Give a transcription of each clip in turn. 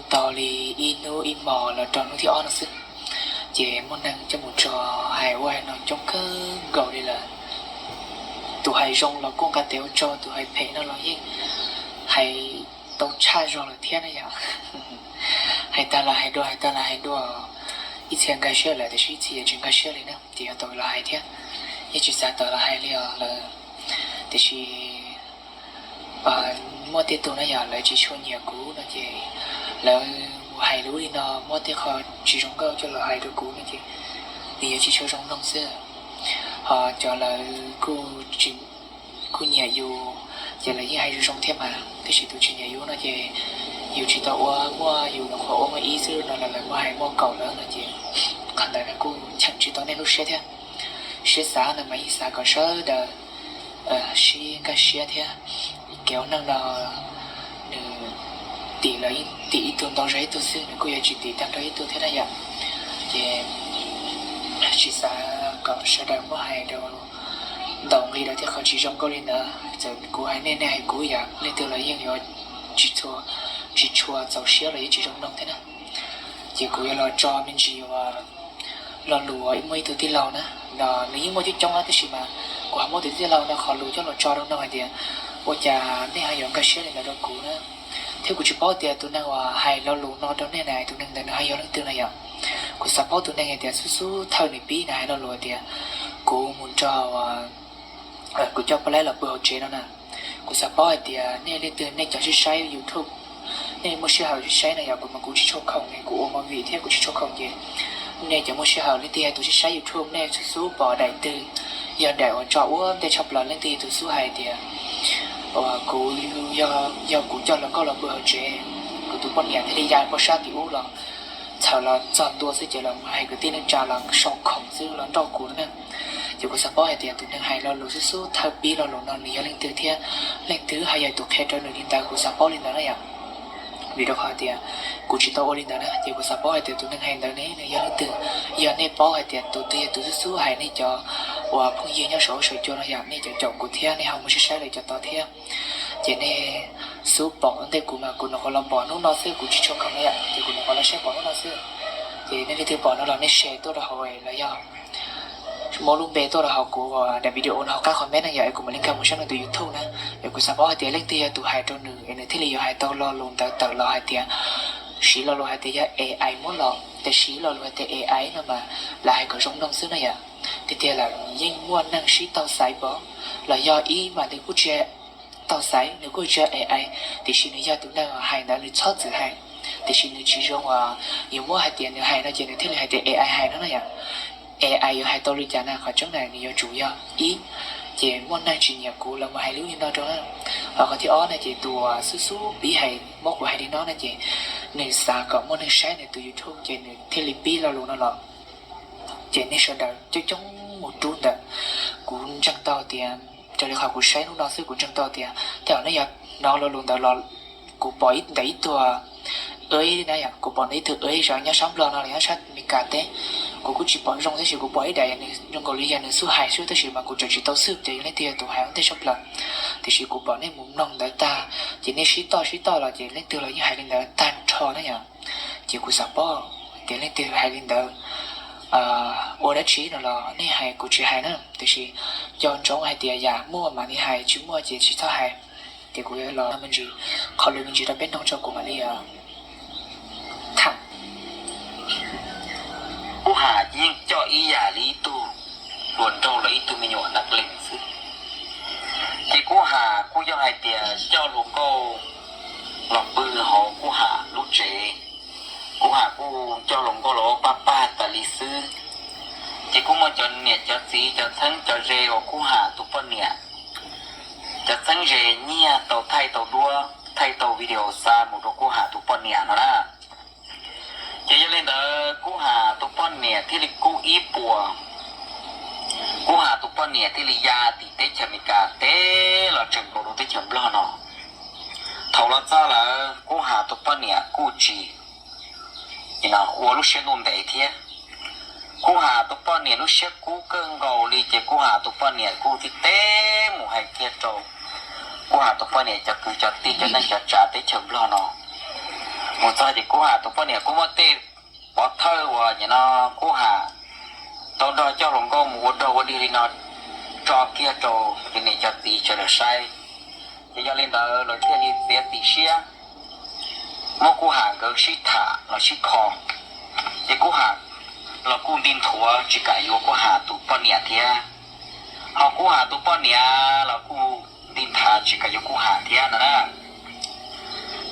Tau li ib hnub ib hmos los rau hnub thib ob no xwb, ces muaj neeg coj mus tso hais ua hais no coob kawg nkaus li lawm. Tus hais zoo los kuj nqa tes ua tsaug, tus hais phem no los yeej hais tau tshaj zog lawm thiab na yom. Hais tag los hais dua, hais tag los hais dua, ib txhia nkag siab lawm tiam sis ib txhia tsis nkag siab li na, ces yuav tau los hais thiab. Yeej tsis xav tawm los hais li os lawm, tiam sis muaj tej tug na yom, lawv tsis tshua nyiam kuv no ces lawv mus hais lus li no muab tej qho tsis zoo nkauj coj los hais rau kuv no ces nws yuav tsis tshua zoo mloog xwb. Ho cov lawv kuj nyiam yus ces lawv yeej hais zoo zoo thiab mas, tiam sis tus tsis nyiam yus no ces yus tsis tau ua, muaj yus nyuam qhuav ua muaj ib xwb no los lawv muaj hais muaj kaum lawm no ces qhov ntawd kuj cheem tsis tau nej lub siab thiab. Siab xav no mas yeej xav kom sawv daws sib nkag siab thiab. Kev ua neej no nws tim lawv tim ib tug ntau zog ib tug xwb, nws kuj yuav tsis tim tag nrho ib tug thiab na yom. Ces tsis xav kom sawv daws muab hais rau ntaus nqi rau tej qhov tsis zoo nkauj li ntawd. Txawm kuv hais nej, nej hais kuv yam leej twg los yeej yuav tsis tshua txaus siab los yeej tsis zoo mloog thiab na. Ces kuv yuav los tso me ntsis uas lo lus uas muaj ib tug tij laug na, no nws yeej muaj coob coob na, tab sis mas kuv ho muab tus tij laug no qhov lus coj los tso rau no hais tias ua cas nej ho yuav nkag siab li ntawd rau kuv na. Thiab kuv tsis paub tias tus neeg uas hais lo lus no rau nej na, tus neeg ntawd nws ho yog leej twg na yom. Kuv xav paub tus neeg hais tias xub xub thawj nws pib nws hais lo lus tias kuv mus nrog kuv coj poj laib los pw hauv tsev no na. Kuv xav paub hais tias nej leej twg nej cov sib saib YouTube, nej muaj sij hawm sib saib no yom, kuv mas kuv tsis tshua khoom, kuv ua movie thiab kuv tsis tshua khoom ces nej cov muaj sij hawm leej twg yog tus sib saib YouTube nej xub xub pom daim twg, yog daim uas tso ua ntej tshaj plaws leej twg yog tus xub hais tias uas kuv, yog kuv coj hluas nkauj los pw hauv tsev, kuv tus poj niam thiaj li ya poj sab tim ub los txhawm los txog ntua xwb ces los hais kwv tij neej tsa los sau khoom xwb los nrauj kuv na. Ces kuv xav paub hais tias tus neeg hais lo lus xub xub thawj pib lo lus no nws yog leej twg thiab leej twg ho yog tus qhia rau nws li ntawd, kuv xav paub li ntawd na yom. Vim rau qhov tias kuv tsis tau ua li ntawd na, ces kuv xav paub hais tias tus neeg hais ntawd ne nws yog leej twg. Yog nej paub hais tias tus twg yog tus xub xub hais nej cov uas phooj ywg nyob saum huab saum cua no yom, nej cov caum kuv thiab nej ho mus saib saib lawv cov tod thiab, ces nej xub pom ua ntej kuv mas kuv nyuam qhuav los pom hnub no xwb, kuv tsis tshua khoom na yom, ces kuv nyuam qhuav los saib pom hnub no xwb. Ces nej leej twg pom no los nej share tuaj rau hauv los yog muab lub npe tuaj rau hauv kuv daim video no hauv qab comment na yom, es kuv mam li nkag mus saib nws tus YouTube na. Es kuv xav paub hais tias leej twg yog tus hais rau nws es nws thiaj li yuav hais tau lo lus ntawd tawm los hais tias, siv lo lus hais tias yog A I muab los, tiam sis lo lus hais tias A I no mas lawv hais kom zoo mloog xwb na yom. Tiag tiag lawm yeej muaj neeg sib taug xaiv pom, los yog ib mas nws kuj tsis taug xaiv, nws kuj tsis yog A I, tiam sis nws yog tus neeg hais ntawd nws txhob txwm hais, tiam sis nws tsis zoo uas yuav muab hais tias nws hais no ces nws thiaj li hais tias A I hais no na yom. A I yuav hais tau li cas na, qhov tseeb na nws yuav tsum yog ib, ces muaj neeg tsis nyiam kuv lawv mus hais lub li no rau na. Ho qhov thib ob na ces tus uas xub xub pib hais muab kuv hais li no na ces nws xav kom muaj neeg saib nws tus YouTube ces nws thiaj li pib lo lus no los. Ces nej sawv daws coob coob mus rub ntawm, kuv ntseeg tau tias, raws li qhov kuv saib hnub no xwb kuv ntseeg tau tias tej zaum nej yog hnov lo lus ntawd los, kuv pom ntawm ib tug ib na yom, kuv pom ntawm ib tug ib nyob sab Nplog no los nyob sab Meskas teb. Kuv kuj tsis pom zoo tab sis kuv pom ib daim zoo nkaus li yog nws xub hais xwb tab sis mas kuv tseem tsis tau xwb tias yog leej twg yog tus hais ua ntej tshaj plaws. Tiam sis kuv pom nej mus mloog ntawd tag, ces nej sib toj sib toj los ces leej twg los yeej hais li ntawd tag nrho na yom. Ces kuv xav paub tias leej twg hais li ntawd ua dab tsi no los nej hais kuv tsis hais na, tiam sis nco ntsoov hais tias yam muaj mam li hais, tsis muaj ces tsis txhob hais. Ces kuv yuav los me ntsis, qhov lus me ntsis rau peb mloog tso kuv mam li tham. Kub Ham yeej coj ib yam li ib tug hluas nraug los ib tug me nyuam nab lees xwb. Ces Kub Ham kuj yog hais tias coj hluas nkauj los pw hauv Kub Ham lub tsev. Kub Ham kuj coj hluas nkauj los ua paj paj tas li xwb. Ces kuj muaj cov niam cov txiv cov txheeb cov ze uas Kub Ham tus poj niam, cov txheeb ze nyiag tau thaij tau duab thaij tau video xa mus rau Kub Ham tus poj niam no na. Ces yog li ntawd Kub Ham tus poj niam thiaj li kub ib puas, Kub Ham tus poj niam thiaj li ya tim teb chaws Amelikas teb los tseem nkaus rau teb chaws Nplog no. Thaum los txog lawm Kub Ham tus poj niam kuj tsis ua lub siab ntuj ntev thiab. Kub Ham tus poj niam lub siab kub kawg nkaus li ces Kub Ham tus poj niam kuj tib teb mus hais kiag rau Kub Ham tus poj niam cov kwv cov tij cov neej cov tsav teb chaws Nplog no. Mus txog ces Kub Ham tus poj niam kuj muab tej pov thawj uas nim no Kub Ham tau nrog coj hluas nkauj mus ua dog ua dig li no tso kiag rau cov niam cov txiv sawv daws saib. Ces yog li ntawd lawv thiaj li txiav txim siab muab Kub Ham nkawd sib tham los sib kho. Ces Kub Ham los kuj nti nthuav tsis kam yuav Kub Ham tus poj niam thiab, ho Kub Ham tus poj niam los kuj nti nthuav tsis kam yuav Kub Ham thiab no na.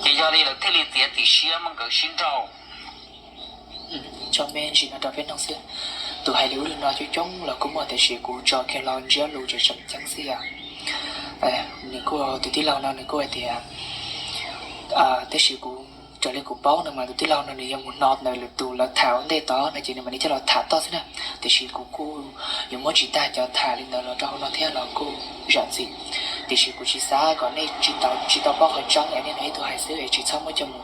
Ces yog li lawv thiaj li txiav txim siab muab nkawd sib nrauj. Tso me ntsis no rau peb mloog xwb. Tus hais lus ub li no coob coob los kuj muaj tiam sis kuv tso kiag lo ntsiab lus tseem ceeb xwb yom. Nws kuj, tus tij laug no nws kuj hais tias, tab sis kuv, raws li kuv paub no mas tus tij laug no nws yuav mus hnov ntawm lwm tus lawv tham ua ntej tod no ces nws mam li coj los tham tod xwb na. Tiam sis kuv kuj yuav muab tsis tag cov tham li ntawd los rau hauv no thiab los kuj zam txim. Tiam sis kuv tsis xav kom nej tsis tau, tsis tau paub qhov tseeb es nej hnov ib tug hais xwb es tsis txhob muab coj mus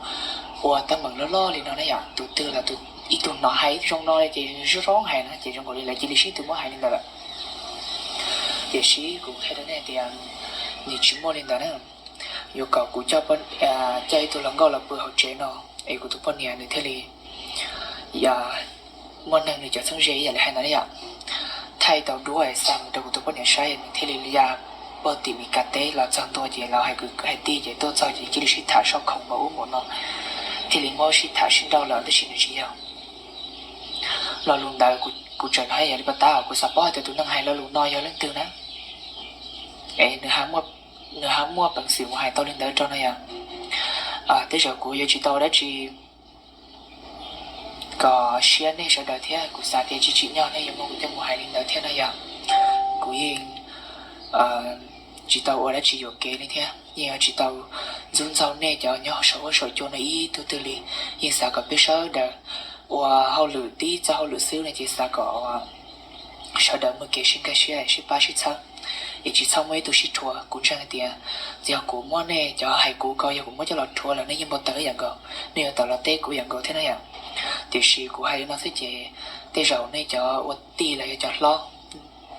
ua teeb meem loj loj li no na yom. Tus twg los tus, ib tug hnov hais zoo no ces zoo zoo hais na ces zoo nkaus li lawv cia li sib tw muab hais li ntawd lawm. Tiam sis kuv qhia rau nej tias nws tsis muaj li ntawd na. Yuav kom kuv coj, coj ib tug hluas nkauj los pw hauv tsev no es kuv tus poj niam nws thiaj li muaj neeg nws cov txheeb ze ib yam li hais ntawd yom. Thaij tau duab es xa mus rau kuv tus poj niam saib nws thiaj li ya puag tim Mis Kas teb los txog ntua ces lawv hais kwv hais tij ces tuaj txog ces cia li sib tham soj khoom npaum ub npaum no, thiaj li muab sib tham sib nrauj lawm tab sis nws tsis yog. Lo lus ntawd kuv tseem hais yam li pas tab kuv xav paub hais tias tus neeg hais lo lus no yog leej twg na, es nws ho muaj peev xwm mus hais tau li ntawd rau no yom. Tej zaum kuv yuav tsis tau ua dab tsi kom siab nej sawv daws thiab kuv xav tias tsis tsim nyog nej yuav muab kuv coj mus hais li ntawd thiab no yom. Kuv yeej tsis tau ua dab tsi yuam kev li thiab yeej yuav tsis tau ntxub ntxaug nej cov nyob saum huab saum cua no ib tug twg li. Yeej xav kom peb sawv daws ua hauj lwm tib txoj hauj lwm xwb no ces xav kom sawv daws muaj kev sib nkag siab sib pab sib txhawb, es tsis txhob muaj ib tug sib rhuav. Kuv ntseeg hais tias yog kuv muab nej cov hais kuv ko yog kuv muab coj los rhuav lawm nej yeej npau taws ib yam nkaus, nej yuav tawm los teb kuv ib yam nkaus thiab na yom. Tiam sis kuv hais li no xwb ces tej zaum nej cov ua tij los yog cov hlob,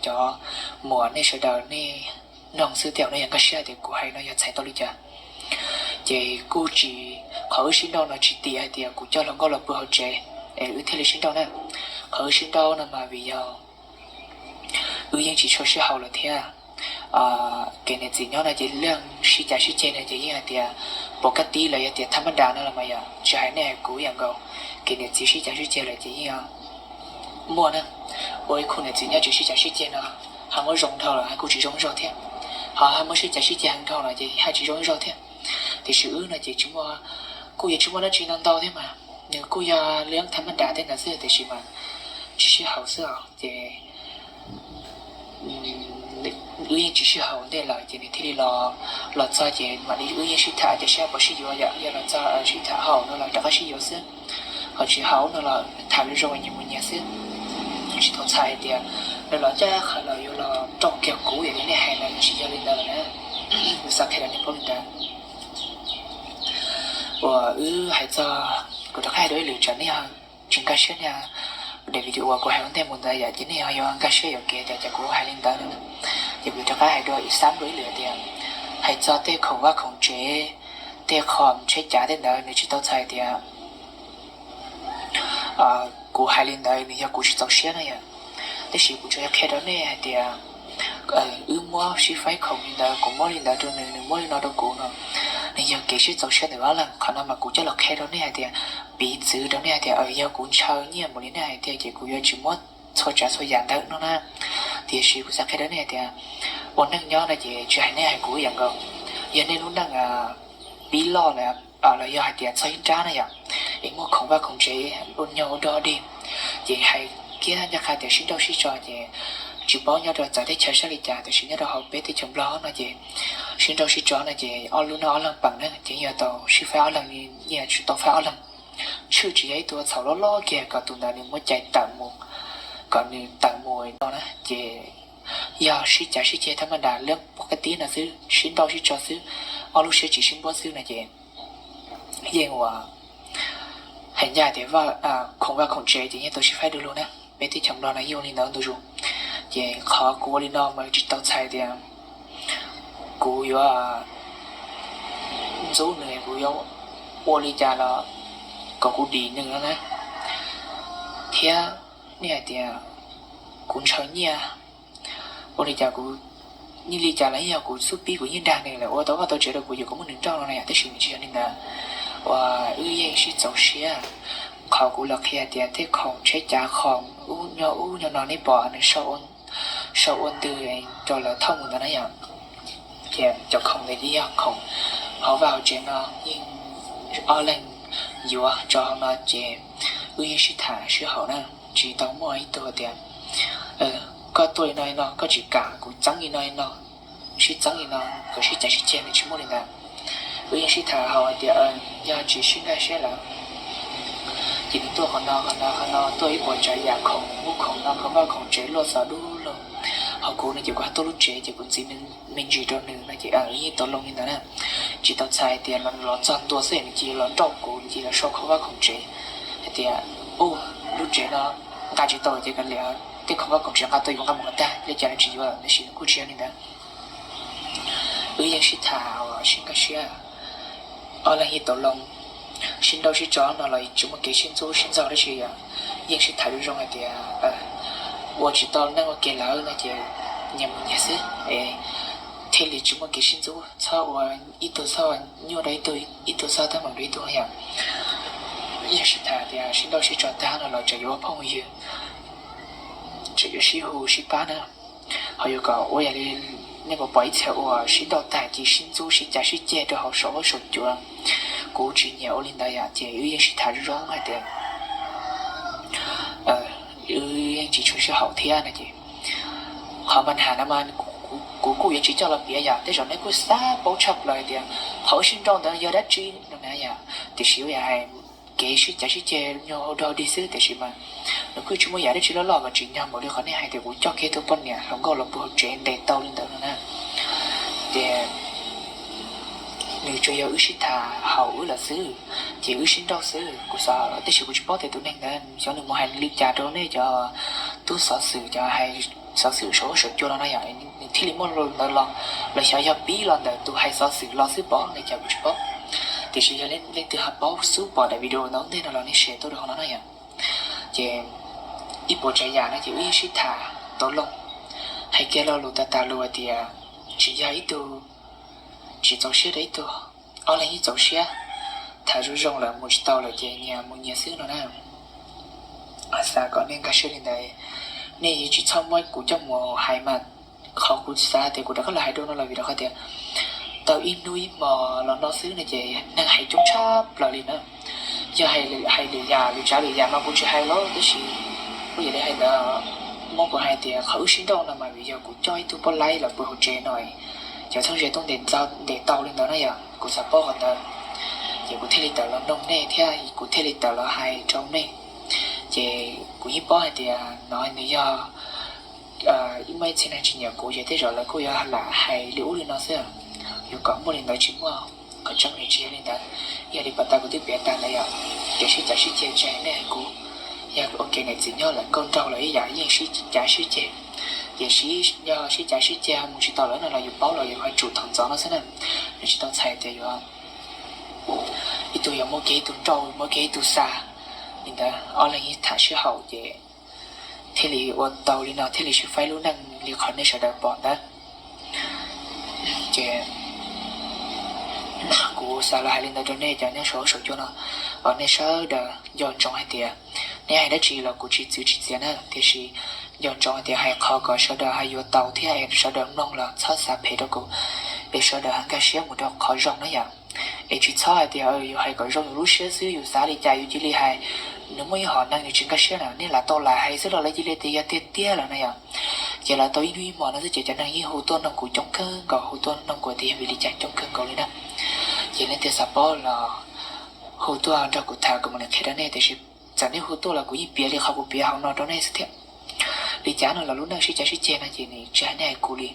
cov muam nej sawv daws nej mloog xwb tej zaum nej yuav nkag siab tias kuv hais no yog txhais tau li cas. Ces kuj tsis, qhov wb sib nrauj no tsis tim hais tias kuv coj hluas nkauj los pw hauv tsev es wb thiaj li sib nrauj na. Qhov wb sib nrauj no mas vim yog wb yeej tsis tshua sib haum lawm thiab. Kev niam txiv nyob no ces leej sib cav sib ceg no ces yeej hais tias pom kaj tib lawm yog tias thaj mab das no los mas yog tsis hais nej hais kuv ib yam nkaus. Kev niam txiv sib cav sib ceg lawm ces yeej muaj na. Ua ib khub niam txiv nyob tsis sib cav sib ceg no ho muab zoo dhau los kuj tsis zoo zog thiab, ho ho muab sib cav sib ceg heev dhau los ces haj tsis zoo zog thiab. Tiam sis wb no ces tsis muaj, kuj yuav tsis muaj dab tsi ntau ntau thiab mas, nws kuj yog leej thaj mab das tej ntawd xwb tiam sis mas tsis sib haum xwb os ces wb yeej tsis sib haum ntej lawm ces nws thiaj li los, los txog ces mam li wb yeej sib tham ces sib pom sib yuav yom, yog los txog sib tham haum no los rov qab sib yuav xwb. Ho tsis haum no los tham zoo zoo nyias mus nyias xwb, tsis tau txhais hais tias lawv los ncaj qha los yuav los rooj kiag kuv yam li nej hais ntawd, tsis yog li ntawd lawm na. Kuv xav qhia rau nej paub li ntawd. Uas wb hais txog, kuv rov qab hais dua ib lwm tsam nej tsis nkag siab nej, daim video uas kuv hais ua ntej mus ntawd yom, ces nej ho yuav nkag siab yuam kev tias cas kuv hais li ntawd no. Ces kuv rov qab hais dua ib xab dua ib lwm tias, hais txog tej khoom vaj khoom tsev, tej qho tsheb cav tej ntawd nws tsis tau txhais tias kuv hais li ntawd nws yog kuv tsis txaus siab na yom. Tab sis kuv tsuas yog qhia rau nej hais tias wb muab sib faib khoom li ntawd, kuv muab li ntawd rau nws, nws muab li no rau kuv no, nws yog kev sib txaus siab ntawm ob leeg. Qhov no mas kuv coj los qhia rau nej hais tias, piv txwv rau nej hais tias yog kuv ntshaw nyiaj mus li nej hais tiag ces kuv yuav tsis muab txhua tsav txhua yam ntawd no na. Tiam sis kuv xav qhia rau nej hais tias ua neej nyob no ces tsis hais nej hais kuv ib yam nkaus. Yog nej lub neej pib loj lawm los yog hais tias txog ib nrab na yom, es muaj khoom vaj khoom tsev ua nyuag ua dog dig, ces hais kiag ncaj qha tias sib nrauj sib tso ces tsis paub nyob rau txawv teb chaws saib li cas, tiam sis nyob rau hauv peb teb chaws Nplog no ces sib nrauj sib tso no ces ob lub neej ob leeg peem na ces yeej yuav tau sib faib ob leeg, yeej yuav tsum tau faib ob leeg. Tshwj tsis yog ib tug txhaum loj loj kiag kom tus ntawd nws muab cais tawm mus, kom nws tawm mus no na ces yog sib cav sib ceg thaj mab das lab pom kaj tib no xwb, sib nrauj sib tso xwb, ob lub siab tsis sib npuab xwb no ces yeej ua hais ncaj tias khoom vaj khoom tsev ces yeej tau sib faib du lug na. Peb teb chaws Nplog no yeej ua li ntawd ntu zus. Ces qhov kuv ua li no mas tsis tau txhais tias kuv yuav ntxub nws, kuv yuav ua li cas los kom kuv dim nws no na. Thiab nej hais tias kuv ntshaw nyiaj, ua li cas kuv, nyiaj li cas los yog kuv xub pib kuv yeej dag nws lawm, ua tau vaj tau tsev rau kuv ces kuv muab nws nrauj no na yom, tab sis nws tsis yog li ntawd. Uas wb yeej sib txaus siab. Qhov kuv los qhia tias tej khoom tsheb cav khoom ub nyob ub nyob no nej pom nws sau ua ntws rau lawv thauj mus ntawd na yom. Ces cov khoom ntawd yeej yog khoom hauv vaj hauv tsev no, yeej ob leeg yuav tso hauv no ces wb yeej sib tham sib haum na. Tsis tau muaj ib tug tias koj tuaj li no li no, koj tsis kam kuv txeeb li no li no, sib txeeb li no, kom sib cav sib ceg, nws tsis muaj li ntawd. Wb yeej sib tham haum hais tias yog tsis sib nkag siab lawm ces nws tuaj qhov no qhov no qhov no, tuaj ib puas tsav yam khoom ub khoom no, khoom vaj khoom tsev luaj xov dub lug. Ho kuv no ces kuv ho tuaj lub tsev ces kuv ntxiv me ntsis rau nws no ces wb yeej tau loo li ntawd na. Tsis tau txhais tias los txog ntua xwb nws cia li los nrauj kuv, nws cia li los sau khoom vaj khoom tsev hais tias ub, lub tsev no nqa tsis tau ces kav liam, tej khoom vaj khoom tsev nqa tau yuav, nqa mus kom tag, li cas los tsis yuav, tab sis nws kuj tsis yog li ntawd. Wb yeej sib tham uas sib nkag siab, ob leeg yeej tau loo, sib nrauj sib tso no los tsis muaj kev sib ntxub sib ntxaug dab tsi, yeej sib tham zoo zoo hais tias ua tsis tau neej ua ke lawm no ces nyias mus nyias xwb, thiaj li tsis muaj kev sib ntxub, txhob ua ib tug txhob nyuaj rau ib tug, ib tug txhob tab meem rau ib tug yom. Yeej sib tham tias sib nrauj sib tso tag no los tseem yuav ua phooj ywg, tseem yuav sib hu sib pab na. Ho yuav kom ua yam li nej puas pom ib txhia uas sib nrauj tag ces sib ntxub sib cav sib ceg rau hauv saum huab saum cua. Kuv tsis nyiam ua li ntawd yom, ces wb yeej sib tham zoo zoo hais tias wb yeej tsis tshua sib haum thiab no ces qhov mas has no mas kuv kuj yuav tsis coj los piav yom, tej zaum nej kuj xav paub tshaj plaws hais tias qhov wb sib nrauj ntawd yog dab tsi no na yom. Tiam sis wb yog hais kev sib cav sib ceg nyuag ua dog dig xwb, tiam sis mas nws kuj tsis muaj yam dab tsi loj loj kom tsim nyog npaum li qhov nej hais tias kuv coj kiag tus poj niam hluas nkauj los pw hauv tsev ntes tau li ntawd no na. Ces nws tsuas yog wb sib tham haum wb lawm xwb, ces wb sib nrauj xwb. Kuv xav, tab sis kuv tsis paub tias tus neeg ntawd xyov nws mus hais li cas rau nej cov tub xov xwm, cov hais xov xwm saum huab saum cua no na yom, nws thiaj li muaj ntawd los, los xyov yog pib los ntawm tus hais xov xwm los xwb pom li cas kuv tsis paub. Tiam sis yog leej twg ho paub xub pom daim video ntawd ntej no los nej share tuaj rau hauv no na yom. Ces ib puas tsav yam no ces wb yeej sib tham tau loo, hais kiag lo lus tag tas lus hais tias tsis yog ib tug tsis txaus siab rau ib tug, ob leeg yeej txaus siab, tham zoo zoo lawm mus tsis tau lawm ces nyias mus nyias xwb no na. Xav kom nej nkag siab li ntawd, nej tsis txhob muab kuv coj mus hais mas. Qhov kuv xav tias kuv rov qab los hais dua no los vim rau qhov tias tau ib hnub ib hmos los no xwb no ces neeg hais coob tshaj plaws li na. Yog hais lwm yam lwm tsav lwm yam mas kuv tsis hais lawm, tab sis kuj yog li hais ntawd, muab kuv hais tias qhov wb sib nrauj no mas vim yog kuv coj ib tug poj laib los pw hauv tsev no, cov txheeb ze tuaj ntes tau li ntawd na yom, kuv xav paub qhov ntawd, ces kuv thiaj li tawm los noog nej thiab kuv thiaj li tawm los hais rau nej. Ces kuv yeej paub hais tias no nws yog ib muaj ib txhia neeg tsis nyiam kuv ces tej zaum lawv kuj yuav lam hais li ub li no xwb. Yuav kom muaj li ntawd tsis muaj, qhov tseeb nws tsis yog li ntawd. Yog li pas tas kuv twb piav tas ntawd yom, kev sib cav sib ceg tsis hais nej hais kuv, yog ua ke niam txiv nyob lawm nkauj nraug los ib yam yeej sib cav sib ceg. Ces sib, yog sib cav sib ceg mus tsis tau lawm no los yus paub los yus ho tsum thaum ntxov no xwb na. Nws tsis tau txhais tias yuav ib tug yuav muab kiag ib tug nrauj, muab kiag ib tug xa li ntawd, ob leeg yeej tham sib haum ces thiaj li ua tau li no, thiaj li sib faib lub neej li qhov nej sawv daws pom ntawd. Ces kuv xav los hais li ntawd rau nej cov nyob saum huab saum cua no, kom nej sawv daws nco ntsoov hais tias nej hais dab tsi los kuv tsis txwv tsis txiav na, tiam sis nco ntsoov hais tias hais qhov kom sawv daws hais yuav tau thiab es sawv daws mloog los txhob xav phem rau kuv, es sawv daws hais nkag siab mus rau qhov zoo na yom. Es tsis txhob hais tias yus hais kom zoo yus lub siab xwb, yus xav li cas yus cia li hais. Nws muaj ib hom neeg nws tsis nkag siab na, nej lam tau lam hais xwb los lawv cia li tias yog tiag tiag lawm na yom. Ces lawv tau ib hnub ib hmos no xwb ces cov neeg yeej hu tuaj noog kuv coob kawg nkaus, hu tuaj noog kuv tias yog vim li cas coob kawg nkaus li na. Ces leej twg xav paub los hu tuaj nrog kuv tham kuv mam li qhia rau nej, tiam sis txawm nej hu tuaj los kuv yeej piav li qhov kuv piav hauv no rau nej xwb thiab. Li cas no los lub neej sib cav sib ceg no ces nws tsis hais nej hais kuv li.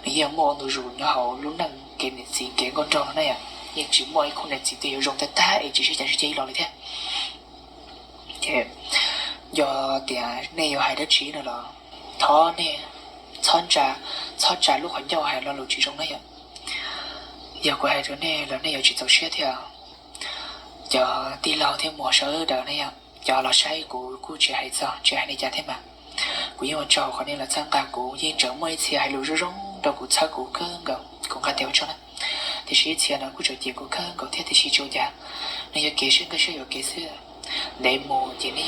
Nws yeej muaj ua ntu zus nyob hauv lub neej kev niam txiv kev nkauj nraug no na yom. Yeej tsis muaj ib khub niam txiv twg yuav zoo tag tag es tsis sib cav sib ceg ib los li thiab. Ces yog tias nej yuav hais dab tsi no los thov nej txhob tsa, txhob tsa lub qhov ncauj hais lo lus tsis zoo na yom. Yog kuv hais rau nej los nej yuav tsis txaus siab thiab. Cov tij laug thiab muam sawv daws ne yom, cov los saib kuv kuj tsis hais txog tsis hais li cas thiab mas, kuv yeej ua tsaug qhov nej los txhawb nqa kuv, yeej tseem muaj ib txhia hais lus zoo zoo rau kuv, txhawb kuv kawg nkaus, kuv nqa tias ua tsaug na. Tiam sis ib txhia no kuj tseem cem kuv kawg nkaus thiab, tiam sis tsis ua cas, nws yog kev sib nkag siab yuam kev xwb. Ntev mus ces nej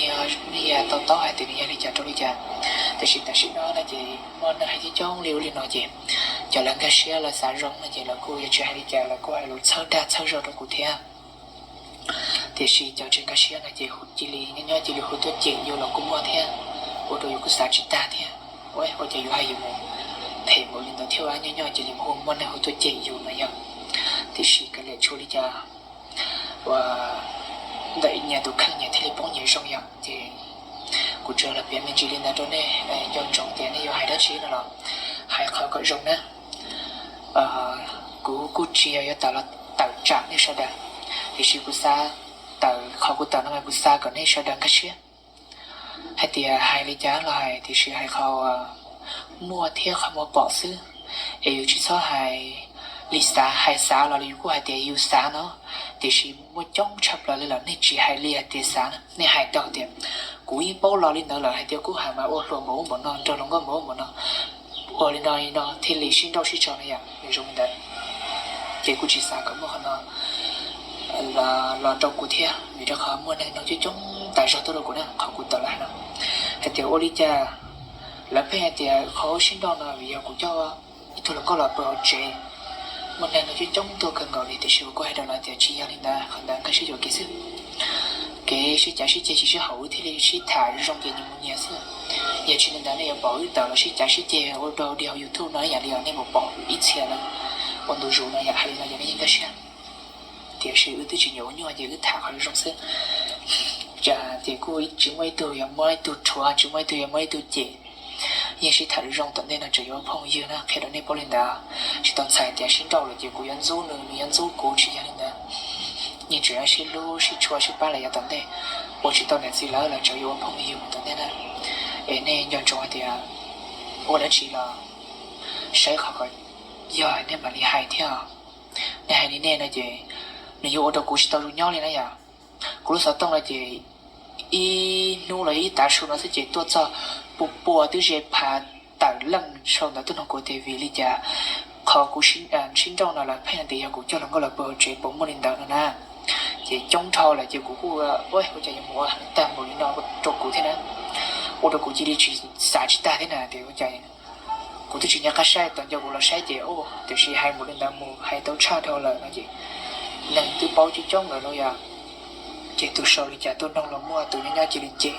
yuav to taub hais tias nws yog li cas rau li cas. Tiam sis tam sim no no ces muaj neeg hais coob coob li ua li no ces cov lawv nkag siab lawv xav zoo no ces lawv kuj yuav tsis hais li cas, lawv kuj hais lus txhawb dag txhawb zog rau kuv thiab. Tiam sis cov tsis nkag siab no ces cia li nyob nyob cia li hu tuaj cem yus los kuj muaj thiab, ua rau yus kuj xav tsis tag thiab. Ua cas yus hais yus mus phem npaum li ntawd thiab, nyob nyob cia li hu muaj neeg hu tuaj cem yus no yog. Tiam sis kav liam, tsis ua li cas, ua ntawm nyias tus kheej nyias thiaj li paub nyias zoo yom. Ces kuv tsuas los piav me ntsis li ntawd rau nej, nco ntsoov tias nej yuav hais dab tsi no los hais qhov kom zoo na. Kuv kuj tsis yog yuav tawm los tawm tsam nej sawv daws, tiam sis kuv xav tawm, qhov kuv tawm no mas kuv xav kom nej sawv daws nkag siab. Hais tias hais li cas los hais, tiam sis hais qhov muaj thiab qhov muaj pom xwb, es yus tsis txhob hais li xav. Hais xav los yus kuj hais tias yus xav no, tiam sis muaj coob tshaj plaws li lawm nej tsis hais li hais tias xav na, nej hais tau tias kuv yeej paub los li ntawd lawm, hais tias kuv hais mas ua hluas npaum ub npaum no, nrog hluas nkauj npaum ub npaum no, ua li no li no thiaj li sib nrauj sib tso no yom, zoo li ntawd. Ces kuj tsis xav kom muaj qhov no los rau kuv thiab, vim rau qhov muaj neeg nug coob coob tas zog tuaj rau kuv na, qhov kuv tawm los hais no, hais tias ua li cas lawv pheej hais tias qhov sib nrauj no vim yog kuv coj ib tug hluas nkauj los pw hauv tsev. Muaj neeg nug coob coob tuaj kawg nkaus li, tiam sis kuv kuj hais rau lawv tias tsis yog li ntawd, qhov ntawd nkag siab yuam kev xwb. Kev sib cav sib ceg tsis sib haum, wb thiaj li sib tham zoo ces nyias mus nyias xwb. Yog tsis li ntawd nej yuav pom wb tawm los sib cav sib ceg ua rau di hauv YouTube no ib yam li nej mus pom ib txhia lawv ua ntu zus no yom, hais li no ces nej yeej nkag siab. Tiam sis wb twb tsis nyiam ua nyuaj ces wb tham qhov zoo xwb. Ces kuj tsis muaj ib tug yuav muab ib tug rhuav, tsis muaj ib tug yuav muab ib tug cem. Yeej sib tham zoo tom ntej no tseem yuav ua phooj ywg na, qhia rau nej paub li ntawd. Tsis tau txhais tias sib nrauj lawm ces kuv yuav ntxub nws, nws yuav ntxub kuv, tsis yog li ntawd. Yeej tseem yuav sib hlub sib tshua sib pab los yav tom ntej. Ua tsis tau niam txiv lawv los tseem yuav ua phooj ywg mus tom ntej na. Es nej nco ntsoov hais tias ua dab tsi los saib qhov kom yog nej mam li hais thiab. Nej hais li nej no ces nws yuav ua rau kuv tsis tau zoo nyob li na yom. Kuv lub xov tooj no ces ib hnub los ib tav su no xwb ces tuaj txog pua pua twb ze phav tawm leej sau ntawv tuaj nug kuv tias vim li cas qhov kuv sib nrauj no lawv pheej tias yog kuv coj hluas nkauj los pw hauv tsev, puas muaj li ntawd no na. Ces coob dhau lawm ces kuv kuj ua cas yuav mus ua tag npaum li no rau kuv thiab na. Ua rau kuv cia li tsis xav tsis tag thiab na, tias ua cas kuv twb tsis nco qab saib, tau nco kuv los saib ces tiam sis hais npaum li ntawd mus hais tau tshaj dhau lawm no ces neeg twb paub coob coob lawm no yom. Ces tus sau li cas tuaj noog los muaj, tus nyob nyob cia li cem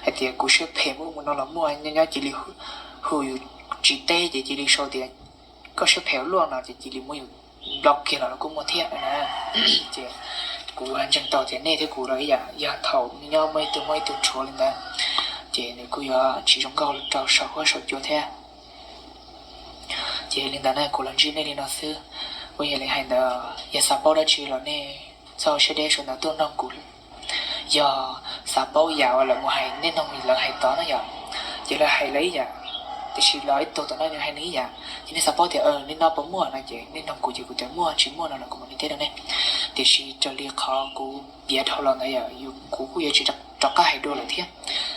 hais tias kuv siab phem mus ub mus no los muaj, nyob nyob cia li hu yus tsis teb ces cia li sau tias koj siab phem ua luaj no ces cia li muab yus block kiag los los kuj muaj thiab na. Ces kuv ntseeg tau tias nej thiab kuv los ib yam, yog thaum nyob muaj ib tug muaj ib tug rhuav li ntawd ces nws kuj yuav tsis zoo nkauj rau saum huab saum cua thiab. Ces li ntawd na kuv los ntsib nej li no xwb. Kuj yog li hais ntawd, yog xav paub dab tsi los nej txhob siab deb sau ntawv tuaj noog kuv. Yog xav paub yam uas lawv mus hais nej noog lawv hais tod na yom, ces lawv hais lawv ib yam, tiam sis los ib tug tom no nws hais nws ib yam. Ces nej xav paub tias li no puas muaj no ces nej noog kuv ces kuv tias muaj, tsis muaj no los kuv mam li teb rau nej. Tiam sis raws li qhov kuv piav dhau los ntawd yom, kuv kuj yuav tsis rov qab hais dua lawm thiab.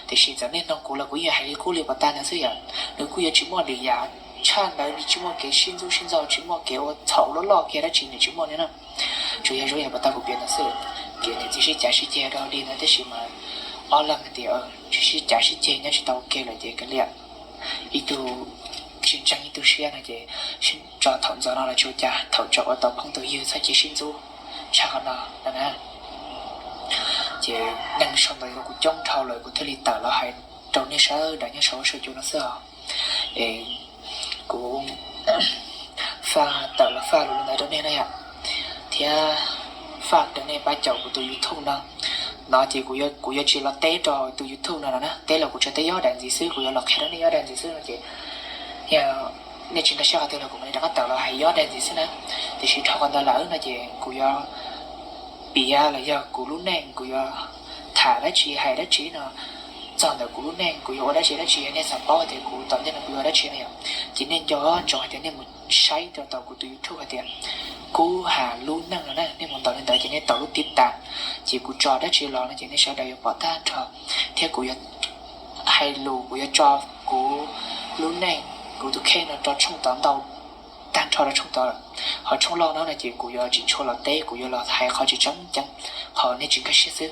Tiam sis txawm nej noog kuv los kuv yeej hais li qub li puas tag ntawd xwb yom. Nws kuj yuav tsis muaj lwm yam tshaj ntawd, nws tsis muaj kev sib ntxub sib ntxaug, tsis muaj kev ua txhaum loj loj kiag dab tsi, nws tsis muaj li na. Tsuas yog zoo yam puas tag kuv piav ntawd xwb. Ces niam txiv sib cav sib ceg rau li ntawd tab sis mas ob leeg hais tias tsis sib cav sib ceg nyob tsis tau ua ke lawm ces kav liam. Ib tug tsis ntseeg ib tug siab no ces tso thaum ntxov no los tsis ua cas, thaum tsam ua tau phooj tau ywg txhob cia sib ntxub tshaj qhov no no na. Ces neeg sau ntawv rau kuv coob dhau lawm kuv thiaj li tawm los hais rau nej sawv daws nyob saum huab saum cua no xwb os. Es kuv faj tawm los faj lus li ntawd rau nej na yom, thiab faj rau nej pab caum kuv tus YouTube no. No ces kuv yuav tsis los teb rau tus YouTube no no na, teb los kuv tsuas teb yob daim ntxiv xwb, kuv yuav los qhia rau nej yob daim ntxiv xwb no ces yog nej tsis nkag siab qhov twg los kuv mam li rov qab tawm los hais yob daim ntxiv xwb na. Tiam sis dhau qhov ntawd lawm no ces kuv yuav piav los yog kuv lub neej kuv yuav tham dab tsi hais dab tsi no, txog ntawm kuv lub neej kuv yuav ua dab tsi dab tsi, yog nej xav paub tias kuv tom ntej no kuv yuav ua dab tsi no yom, ces nej nco ntsoov hais tias nej mus saib rau tom kuv tus YouTube hais tias Kub Has Lub Neej no na, nej mus ntaus li ntawd ces nej tau lub tib tas, Ces kuv tso dab tsi los no ces nej sawv daws yuav pom tag nrho, thiab kuv yuav hais lus, kuv yuav tso kuv lub neej, kuv tus kheej no rau tshooj tod ntau tag nrho rau tshooj tod. Ho tshooj loj no no ces kuv yuav tsis tshua los teb, kuv yuav los hais qhov tsis tseem ceeb, qhov nej tsis nkag siab xwb.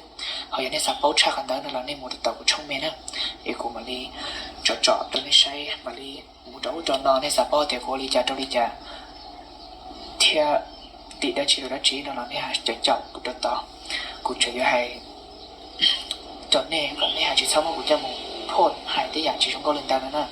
Ho yog nej xav paub tshaj qhov ntawd no los nej mus rau tom kuv tshooj me na, es kuv mam li tsom tsom rau nej saib, mam li mus rau ub rau no, nej xav paub tias kuv ua li cas rau li cas thiab tim dab tsi rau dab tsi no los nej caum caum kuv rau tod. Kuv tseem yuav hais rau nej kom nej hais tsis txhob muab kuv coj mus phoj hais tej yam tsis zoo nkauj li ntawd no na.